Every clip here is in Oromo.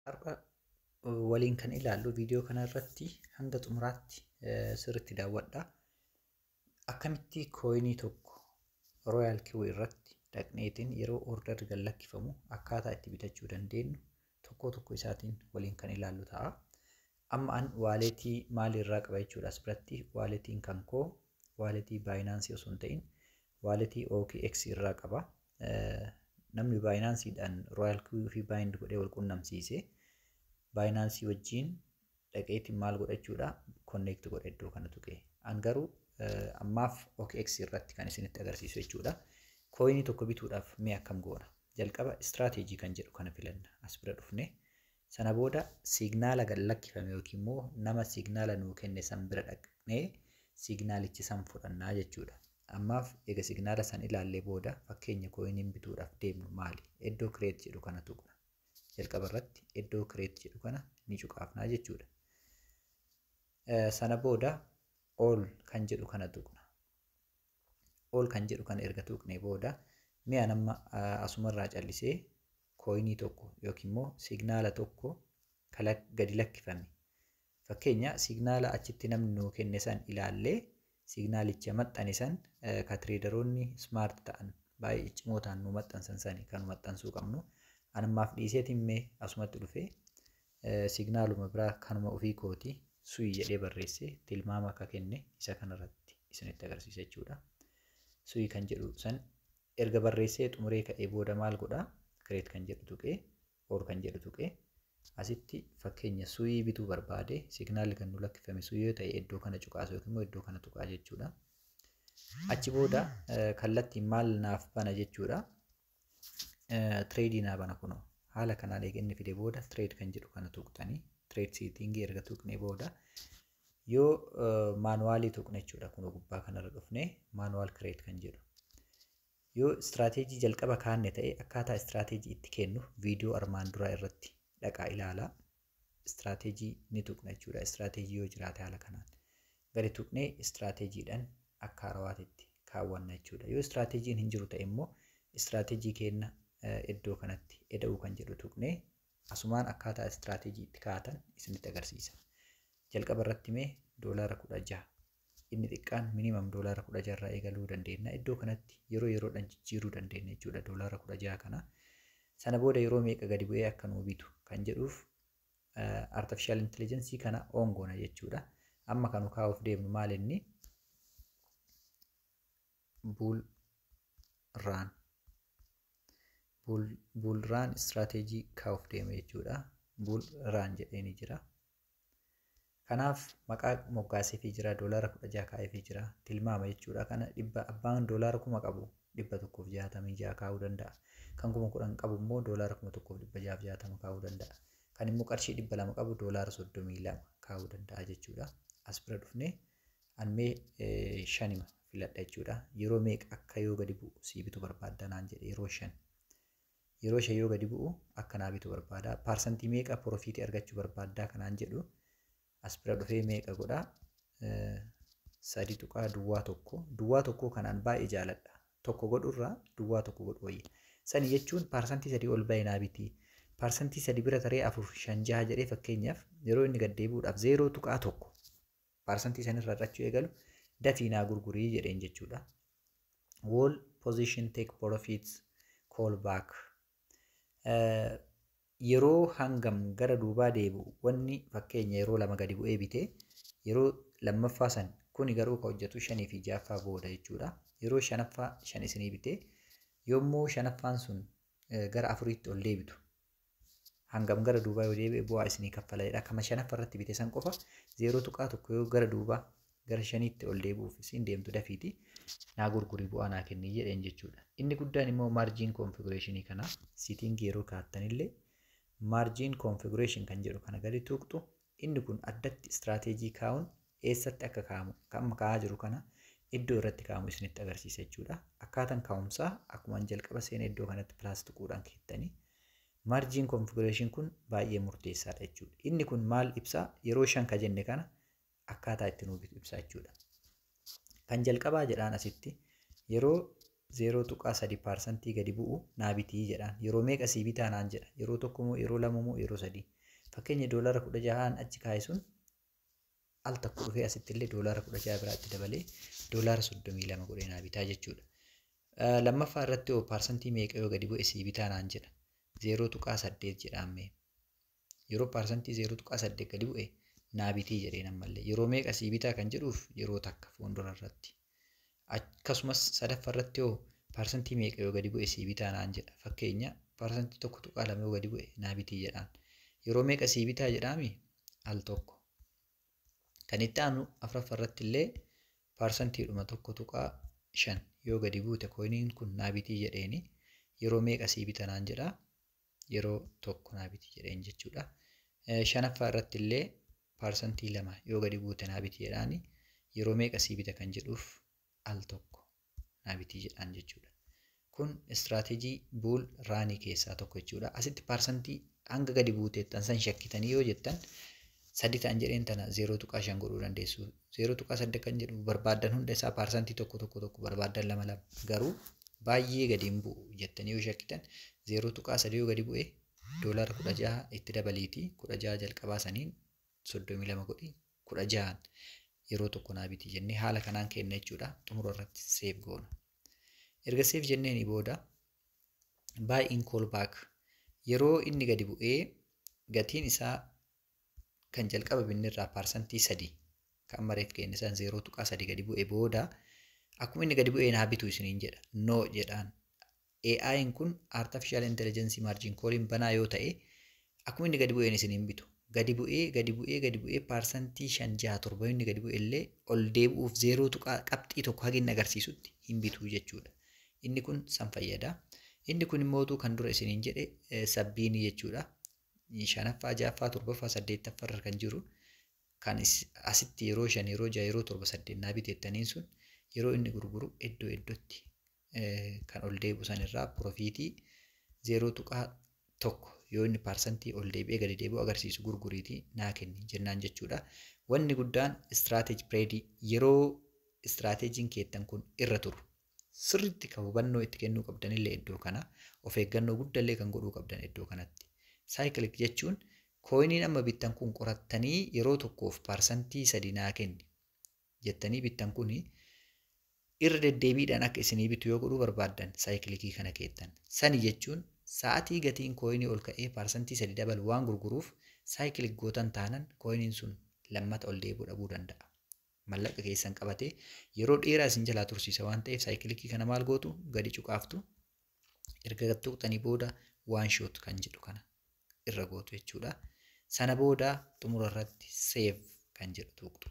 Har'a waliin kan ilaallu viidiyoo kana irratti hanga xumuraatti sirriitti daawwadha. Akkamitti coinii tokko Royal Q irratti dhaqneetiin yeroo order gad lakkifamu akkaataa itti bitachuu dandeenyu tokko tokko isaatiin waliin kan ilaallu ta'a. Amma an walletii maalirraa qaba jechuudha? As biratti walletiin kan koo walletii Binance osoo hin ta'in walletii OKX irraa qaba. Namni Binanceiidhaan Royal Q fi bind godhee wal qunnamsiise Binance wajjin dhaqeetiin maal godhachuudha? Connect godhe iddoo kana tuqee. An garuu ammaaf OKX irratti kan isinitti agarsiisu jechuudha. Coinii tokko bituudhaaf mee akkam goona? Jalqaba strategy kan jedhu kana filanna. As bira dhufne sana booda signala gad lakkifame yookiin immoo nama signala nuu kenne san bira dhaqnee signalichi san fudhannaa jechuudha. Ammaaf eega signala san ilaallee booda, fakkeenya coiniin bituudhaaf deemnu maali? Iddoo create jedhu kana tuqna. Jalqaba irratti iddoo create jedhu kana ni cuqaafnaa jechuudha. Sana booda all kan jedhu kana tuqna. All kan jedhu kana erga tuqnee booda, mi'a nama asumarraa callisee coinii tokko yookiin immoo signala tokko gadi lakkifame. Fakkeenya signala achitti namni nuu kenne san ilaallee, signalicha maxxane san ka traderoonni smart ta'an, baay'ee cimoo ta'an nu maxxansan sani kan maxxansuu qabnu. Anammaaf dhiiseetiin mee asumatti dhufee signaluma biraa kanuma ofii kooti Sui jedhee barreessee tilmaama akka kenne isa kanarratti isinitti agarsiisa jechuudha. Sui kan jedhu san erga barreessee xumuree ka'ee booda maal godhaa? Create kan jedhu tuqee, all kan jedhu tuqee, asitti fakkeenya Sui bituu barbaade, signalli kan nu lakkifame Sui yoo ta'e, iddoo kana cuqaasu yookiin immoo iddoo kana tuqaa jechuudha. Achi booda kallattiin maal naaf bana jechuudha? Tradeii naa bana kunoo. Haala kanaan eega inni fide booda trade kan jedhu kana tuqxanii, trade settingii erga tuqnee booda yoo manualii tuqne jechuudha, kunoo gubbaa kanarra dhufnee manual create kan jedhu. Yoo strategy jalqaba kaanne ta'e, akkaataa strategy itti kennu viidiyoo armaan duraa irratti dhaqaa ilaalaa. Strategy ni tuqna jechuudha. Strategy yoo jiraate haala kanaan gadi tuqnee strategydhaan akka haarawaatitti kaawwanna jechuudha. Yoo strategyn hin jiru ta'e immoo, strategy kenna iddoo kanatti eda'uu kan jedhu tuqnee asumaan akkaataa strategy itti kaa'atan isinitti agarsiisa. Jalqaba irratti mee $16, inni xiqqaan minimum $16 irraa eegaluu dandeenya. Iddoo kanatti yeroo yeroodhaan jijjiiruu dandeenya jechuudha $16 kana. Sana booda yeroo meeqa gadi bu'ee akka nuu bitu kan jedhuuf artificial intelligence kana on goona jechuudha. Amma kan nu kaa'uuf deemnu maal inni? Bull run. Bull run strategy kaa'uuf deema jechuudha. Bull run jedhee ni jira. Kanaaf maqaa moggaaseefii jira, $16 kaa'eefii jira, tilmaama jechuudha. Kana dhibba abbaan $1000 qabu 166 kaa'uu danda'a. Kan 10,000 qabu immoo $1660 kaa'uu danda'a. Kan immoo qarshii 200 qabu $32 kaa'uu danda'a jechuudha. As bira dhufnee anmee shanima filadha jechuudha. Yeroo meeqa akka yoo gadi bu'u sii bitu barbaadda naan jedhe? Yeroo 5. Yeroo 5 yoo gadi bu'u akka naa bitu barbaada. Percentii meeqa profitii argachuu barbaaddaa kanaan jedhu, as bira dhufee meeqa godhaa? 3.01. Duwwaa tokko kanaan baay'ee jaaladha. Tokko godhurraa duwwaa tokko godhu wayya. Sani jechuun percentii 3 ol bahee naa biti. Percentii 3 bira taree afur, shan, jaha jedhee, fakkeenyaaf yeroo inni gad deebi'uudhaaf 0.1 percentii sanirraa hir'achuu eegalu dafii naa gurgurii jedheen jechuudha. Wall position, take profits, call back. Yeroo hangam gara duubaa deebi'u wanni? Fakkeenya yeroo 2 gadi bu'ee bitee, yeroo lammaffaa san, kuni garuu ka hojjetu shanii fi ja'affaa booda jechuudha. Yeroo shanaffaa shan isinii bitee, yommuu shanaffaan sun gara afuriitti ol deebitu hangam gara duubaa yoo deebi'e bu'aa isinii kaffaladha? Kama shanaffa irratti bite san qofa 0.1 yoo gara duubaa gara shaniitti ol deebi'uuf isin deemtu dafiiti naa gurgurii, bu'aa naa kennii jedheen jechuudha. Inni guddaan immoo margin configuration kana settingii yeroo kaa'attanillee margin configuration kan jedhu kana gadi tuqxu. Inni kun addatti strategy kaa'uun eessatti akka kaa'amu, kan amma kaa'aa jiru kana iddoo irratti kaa'amu isinitti agarsiisa jechuudha. Akkaataan kaa'umsaa akkuma jalqaba seenee iddoo kanatti plus tuquudhaan keettanii margin configuration kun baay'ee murteessaadha jechuudha. Inni kun maal ibsaa? Yeroo 5 ka jenne kana akkaataa itti nuuf ibsa jechuudha. Kan jalqabaa jedhaan asitti yeroo 0.3% gadi bu'u naa bitii jedhaan. Yeroo meeqa sii bitaa naan jedha. Yeroo tokko moo, yeroo lama moo, yeroo sadii? Fakkeenya $16n achi kaa'e sun al tokko dhufee asitti illee $16 biraatti dabalee $32 godhee naa bitaa jechuudha. Lammaffaa irratti hoo paarsantii meeqa yoo gadi bu'e sii bitaa naan jedha. 0.8 jedhaan mee. Yeroo paarsantii 0.8 gadi bu'e naa bitii jedheen ammallee. Yeroo meeqa sii bitaa kan jedhuuf yeroo takka fuuldura irratti. Akkasumas sadaffaa irratti hoo paarsantii meeqa yoo gadi bu'e sii bitaa naan jedha. Fakkeenya paarsantii 1.2 yoo gadi bu'e naa bitii jedhaan. Yeroo meeqa sii bitaa jedhaami? Al tokko. Kan itti aanu afuraffaa irratti illee paarsantiidhuma 1.5 yoo gadi buute koiniin kun naa bitii jedheeni. Yeroo meeqa sii bita naan jedha? Yeroo tokko naa bitii jedheen jechuudha. Shanaffaa irratti illee paarsantii 2 yoo gadi buute naa bitii jedhaani. Yeroo meeqa sii bita kan jedhuuf al tokko naa bitii jedhaan jechuudha. Kun istiraateejii bull runii keessaa tokko jechuudha. Asitti paarsantii hanga gadi buuteettan san shakkitanii yoo jettan, sadi ta'an jedheen tana 0.5 godhuu dandeessu. 0.8 kan jedhu barbaaddan hunda isaa paarsantii tokko tokko tokko barbaaddan lama lama. Garuu baay'ee gadi hin bu'u jettanii yoo shakkitan, 0.3 yoo gadi bu'e $16 itti dabaliitii 16 jalqabaa saniin 32 godhi, 16n yeroo tokko naa bitii jennee haala kanaan kenna jechuudha. Xumura irratti save goona. Erga save jenneeni booda buy in call back yeroo inni gadi bu'ee gatiin isaa kan jalqaba binnirraa paarsantii 3 kan mareef kenne san 0.3 gadi bu'e booda akkuma inni gadi bu'ee naa bitu isiniin jedha. No jedhaan. AI'n kun artificial intelligence margin calling banaa yoo ta'e akkuma inni gadi bu'een isiniin bitu. Gadi bu'ee, gadi bu'ee, gadi bu'ee paarsantii 5, 6, 7 inni gadi bu'e illee ol deebi'uuf zeeroo tuqaa qabxii tokko haga inni agarsiisutti hin bitu jechuudha. Inni kun san fayyada. Inni kun immoo kan dura isiniin jedhe sub-binii jechuudha. Shanaffaa, ja'affaa, torbaffaa, saddeettaffaa irra kan jiru kan asitti yeroo shan, yeroo ja'a, yeroo torba, saddeet naa biteettaniin sun yeroo inni gurguru iddoo iddootti kan ol deebi'u san irraa profitii 0.1 yoo inni paarsantii ol deebi'ee gadi deebi'u agarsiisu gurguriitii naa kenni jennaan jechuudha. Wanni guddaan strategy periodii yeroo istiraateejiin keettan kun irra turu sirriitti kan hubannoo itti kennuu qabdanillee iddoo kana, of eeggannoo guddallee kan godhuu qabdan iddoo kanatti. Cyclic jechuun coiniin amma bittan kun qorattanii yeroo tokkoof paarsantii 3 naa kenni jettanii bittan kuni irra deddeebiidhaan akka isinii bitu yoo godhuu barbaaddan cyclicii kana keettan. Sani jechuun sa'atii gatiin coinii ol ka'ee paarsantii 3 dabalu waan gurguruuf cyclic gootan taanan coiniin sun lammata ol deebi'uu dhabuu danda'a. Mallaqa keessan qabatee yeroo dheeraa isin jalaa tursiisa waan ta'eef cyclicii kana maal gootu? Gadi cuqaaftu. Erga tuqxanii booda one shot kan jedhu kana irra gootu jechuudha. Sana booda xumura irratti save kan jedhu tuqxu.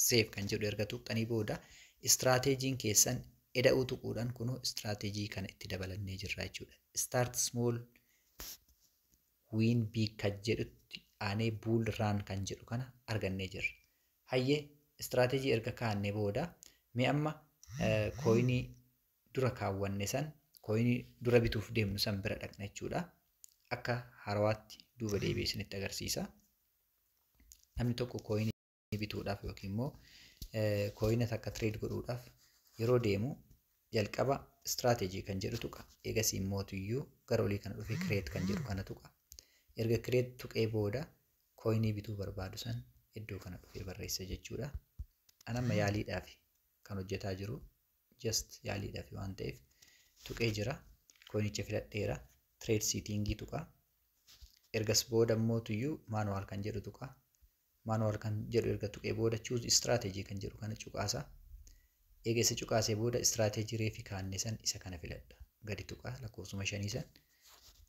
Save kan jedhu erga tuqxanii booda istiraateejiin keessan eda'uu tuquudhaan kunoo istiraateejii kana itti dabalannee jirra jechuudha. Start small, win big kan jedhutti aanee bull run kan jedhu kana argannee jirra. Hayyee, istiraateejii erga kaa'annee booda mee amma coinii dura kaawwanne san, coinii dura bituuf deemnu san bira dhaqna jechuudha. Akka harawaatti duuba deebi'ee isinitti agarsiisa. Namni tokko coinii bituudhaaf yookiin immoo coina takka trade godhuudhaaf yeroo deemu jalqaba strategy kan jedhu tuqa. Eegasii immootiyyuu gara olii kana dhufee create kan jedhu kana tuqa. Erga create tuqee booda coinii bituu barbaadu san iddoo kana dhufee barreessa jechuudha. An amma yaaliidhaaf kan hojjetaa jiru, just yaaliidhaaf waan ta'eef tuqee jira. Coinicha filadheera. Trade settingii tuqa. Ergas booda immootiyyuu manual kan jedhu tuqa. Manual kan jedhu erga tuqee booda choose strategy kan jedhu kana cuqaasa. Eega isa cuqaasee booda istirateejii reefi kaanne san isa kana filadha. Gadi tuqa lakkoofsuma shanii san.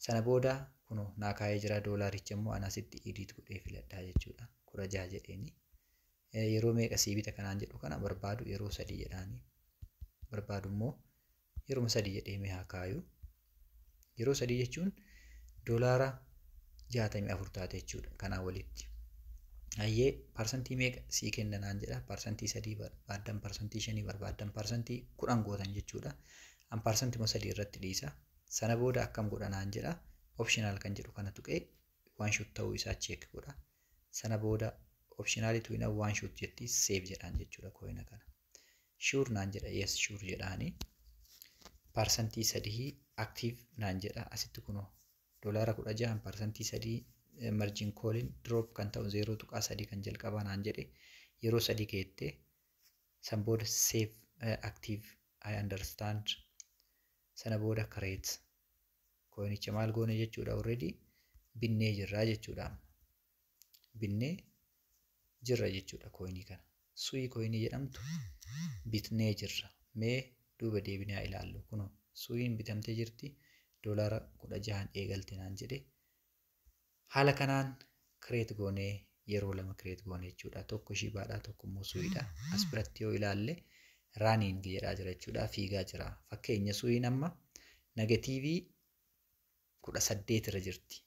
Sana booda kunoo naa kaa'ee jira. Doolaaricha immoo ana asitti edit godhee filadhaa jechuudha. 16 jedheeni. Yeroo meeqa sii bita kanaan jedhu kana barbaadu yeroo sadii jedhaani. Barbaadu immoo yeroo sadii jedhee mee haa kaayu. Yeroo sadii jechuun $64 taate jechuudha kanaa walitti. Hayyee, paarsantii meeqa sii kenna naan jedha. Paarsantii 3 barbaaddan, paarsantii 5 barbaaddan, paarsantii 10 gootan jechuudha. An paarsantii 3 irratti dhiisa. Sana booda akkam godha naan jedha. Optional kan jedhu kana tuqee one shot ta'uu isaa check godha. Sana booda optionalii tuqina, one shot jetti, save jedhaan jechuudha coina kana. Sure naan jedha, yes, sure jedhaani. 3% active naan jedha asitti. Kunoo $16n 3% margin calliin drop kan ta'u 0.3 kan jalqabaa naan jedhe yeroo sadii keettee, san booda save, active, I understand, sana booda create. Coinicha maal goone jechuudha? Already binnee jirraa jechuudha. Binnee jirra jechuudha. Coinii kana, Sui coinii jedhamtu bitnee jirra. Mee duuba deebinee haa ilaallu. Kunoo Suiin bitamtee jirti, $16n eegalte naan jedhe. Haala kanaan create goonee, yeroo lama create goone jechuudha. Tokko Shibaadha, tokko immoo Suiidha. As biratti yoo ilaalle running jedhaa jira jechuudha, fiigaa jira. Fakkeenya Suiin amma negative 18 irra jirti.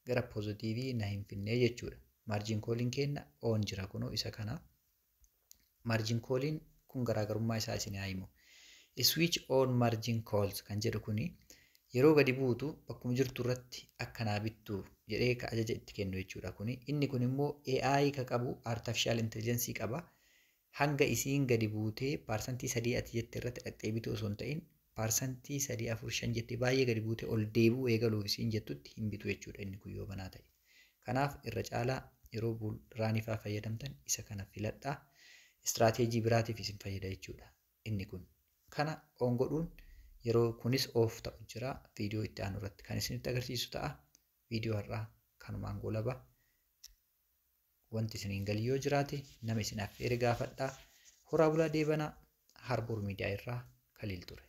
Gara positive na hin finnee jechuudha. Margin calliin kenna on jira, kunoo isa kana. Margin calliin kun garaagarummaa isaa isin haa himu. Switch on margin calls kan jedhu kuni yeroo gadi buutu bakkuma jirtu irratti akkanaa bittu jedhee ka ajaja itti kennu jechuudha kuni. Inni kun immoo AI ka qabu, artificial intelligence qaba. Hanga isiin gadi buutee 3% ati jette irratti dhaqxee bituu osoo hin ta'in, 3%, 4, 5 jettee baay'ee gadi buutee ol deebi'uu eegaluuf isiin jettutti hin bitu jechuudha inni kun yoo banaa ta'e. Kanaaf irra caalaa yeroo bull runii fa'aa fayyadamtan isa kana filadhaa. Strategy biraatiif isin fayyada jechuudha inni kun. Kana on godhuun yeroo kunis off ta'u jira, viidiyoo itti aanu irratti kan isinitti agarsiisu ta'a. Viidiyoo har'aa kanumaan goolaba. Wanti isiniin galii yoo jiraate nama isin affeere gaafadhaa. Horaa bulaa deebanaa. Harbour Miidiyaa irraa Kaliil ture.